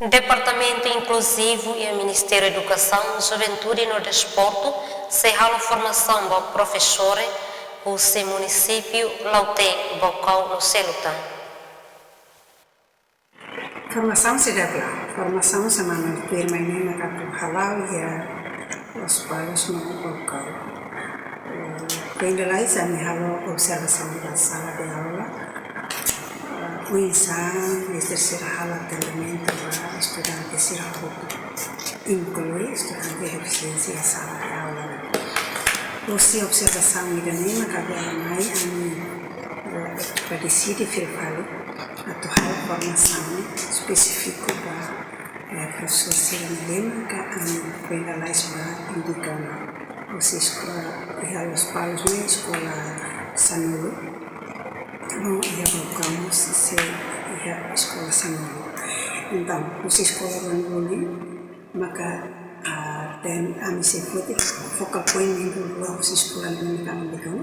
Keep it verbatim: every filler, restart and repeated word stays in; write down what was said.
Departamentu Inkluzivu iha Ministériu Edukasaun, Juventude no Desportu sei halo formasaun ba profesór husi munisípiu Lautein, Baucau no Selutan. Formasaun seidauk la'o. Formasaun semana tuirmai ne'e maka atu hala'o iha Lospalos no Baucau. Eh, foin lalais ami halo observasaun ba sala de aula. Eh, oinsá mester sira halo atendimentu ba estudante sira hotu, inklui estudante defisiénsia iha sala de aula. Husi observasaun ida-ne'e maka agora mai ami, eh, ba deside fila fali atu halo formasaun espesífiku ba, eh, profesór sira ne'ebé maka ami foin lalais ba indika ona. Husi eskola iha Lospalos ne'e eskola sanulu, no iha Baucau mós sei iha eskola sanulu. Entaun, husi eskola ruanulu ne'e maka, ah, ami sei foti focal point ne'e dulu husi eskola ne'ebé maka ami indika ona.